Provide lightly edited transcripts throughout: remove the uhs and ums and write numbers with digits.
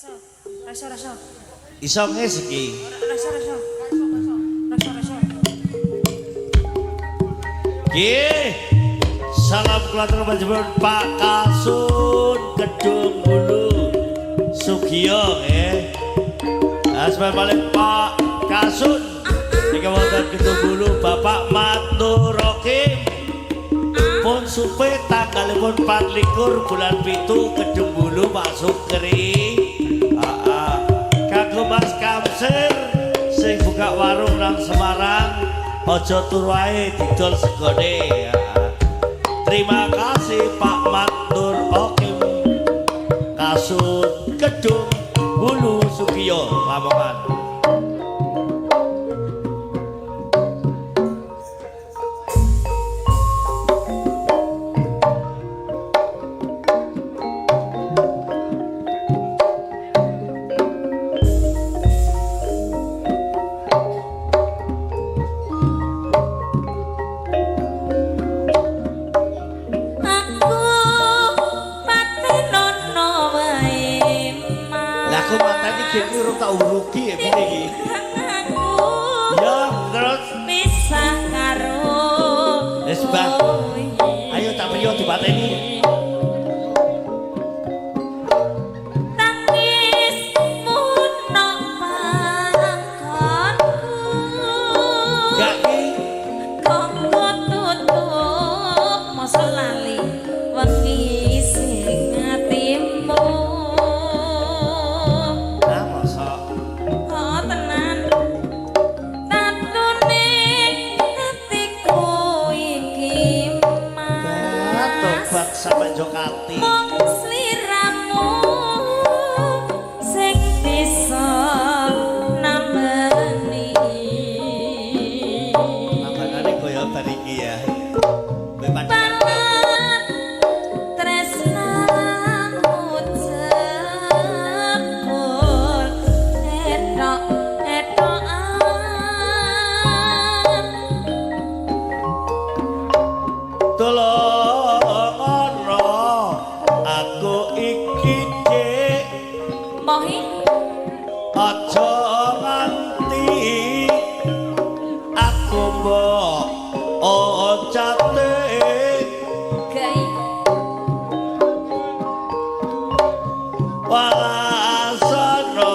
Rasa rasa. Iso nges iki. Rasa rasa. Rasa rasa. Nggih. Salam kula panjenengan Pak Kasun Kedung Bulu Sugiyo nggih. Asma balik Pak Kasun. Niki wonten Kedung Bulu Bapak Matur Rokim. Pun supe tanggalipun 24 bulan 7 Kedung Bulu Pak Sukri. Heeh. Kanggo Mas Kamsir sing buka warung nang Semarang, aja turu ae didol segone. Terima kasih Pak Matur Okim Kasun Kedung Bulu Sugiyo Lamongan. Aku patenono wae Mas. Lah aku mateni gek urung tak urugi ya piye iki? Aku Ya, terus pisah karo Wis, Bah. kowe. Ayo tak priyo dipateni. Tangis munok pangkonku. Gak ki Kongko tutup masa lali wengi sing atimu. Nah, mosok. Oh tenan. Tatune atiku iki Bah, Mas. tobat sampe Jokati. Mung sliramu sing bisa nameni. Nambanane kaya bar iki ya. Kowe padha Banget tresnamu jebul etok-etokan. Tolong aku iki Dik. Mohi Aja nganti aku mbok ocate gai walasana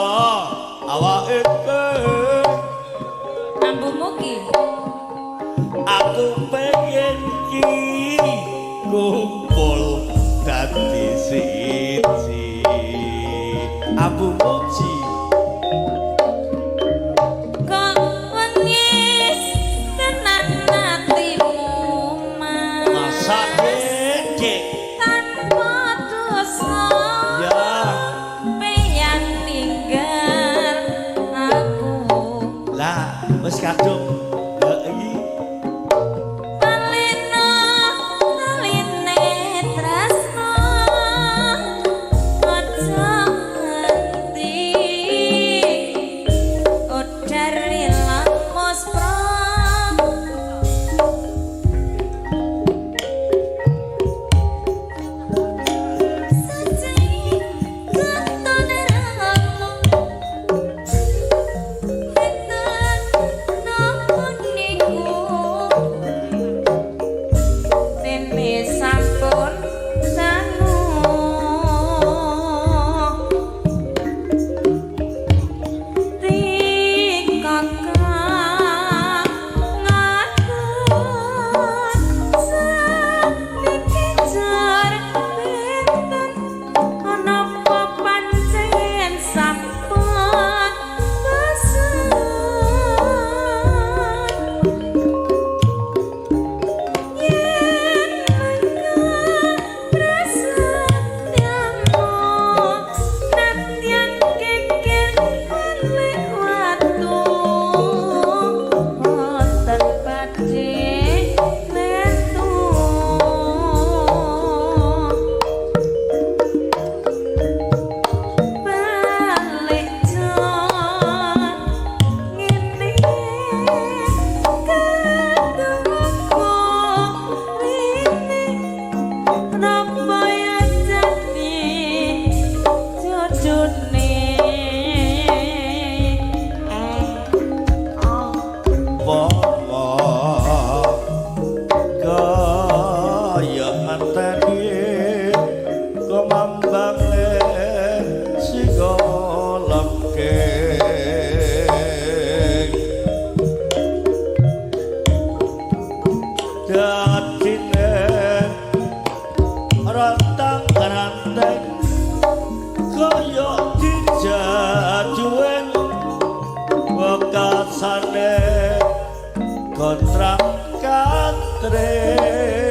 awake ambumu ki aku pengen ki kumpul dadi siji Abu Muji kok wengis tenan atimu Mas. Masa Dik Tanpa dosa ya peyan ninggal aku. lah wis kadung ya iki Paleno taline tresno aja nganti Yo dijajuwen wekasane kontrak katre.